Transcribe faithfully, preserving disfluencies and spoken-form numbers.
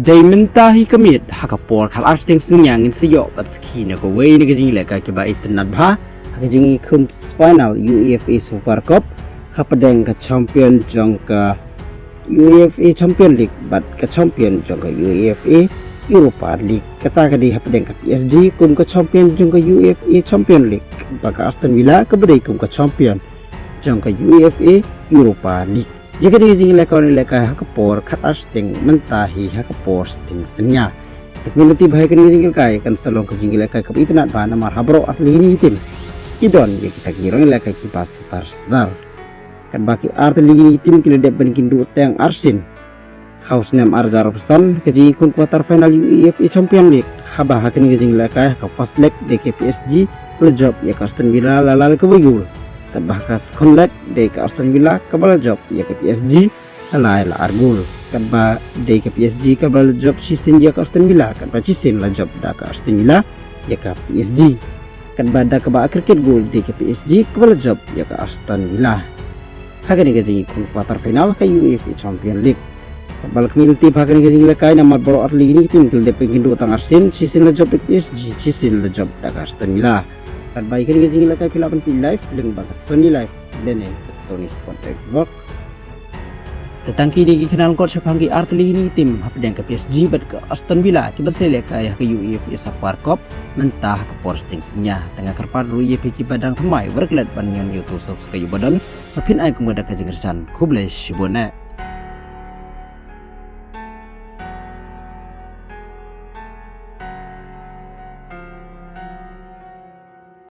Dei mynta hi ka miet ha ka por khatar shiteng synñia ngin sa ïoh ban sakhi na kawei na ka jingïalehkai kiba itynnad bha ha ka jingïakhun final UEFA Super Cup hapdeng ka champion jong ka UEFA Champion League bad ka champion jong ka UEFA Europa League. Kata ka dei hapdeng ka PSG kum ka champion jong ka UEFA Champion League bad ka Aston Villa kaba dei kum ka champion jong ka UEFA Europa League. Ïa kane ka jingïalehkai yn ïalehkai ha ka por khatar shiteng mynta hi ha ka por shiteng synñia. Te kumne te ba ha kane ka jingïalehkai kan sa long ka jingïalehkai kaba itynnad bha namar ha baroh artylli kine ki tim ki don ïa kita ki rangïalehkai kiba star star. Katba ki artylli kine ki tim ki la dep ban ïakynduh tang arsien ha u snem ar hajar arphew san ka jingïakhun quarter final UEFA Champion League. Haba ha kane ka jingïalehkai ha ka first leg dei ka PSG la jop ïa ka Aston Villa la lai la kawei gol. Katba ha ka second leg dei ka Aston Villa kaba la jop ïa ka PSG la lai la ar gol. Katba dei ka PSG kaba la jop shisien ïa ka Aston Villa katba shisien la jop da ka Aston Villa ïa ka PSG. Katba da kaba ar cricket gol dei ka PSG kaba la jop ïa ka Aston Villa ha kane ka jingïakhun quarter final ka UEFA Champion League. Katba la kumne te ba ha kane ka jingïalehkai namar baroh artylli kine ki tim ki la dep ban ïakynduh tang arsien, shisien la jop da ka PSG, shisien la jop da ka Aston Villa. Katba ïa kane ka jingïalehkai phi lah ban peit live lyngba ka Sony Live lane ka Sony Sport Network. Te tang kine ki khyndiat lyngkot shaphang ki artylli kine ki tim hapdeng ka PSG bad ka Aston Villa kiba sa ïalehkai ha ka UEFA Super Cup mynta ha ka por shiteng synñia. Te nga kyrpad ruh ïa phi kiba dang thymmai wat klet ban ñion ïa uto u subscribe button ba phin ai kum ka dak ka jingkyrshan. Khublei shibun eh.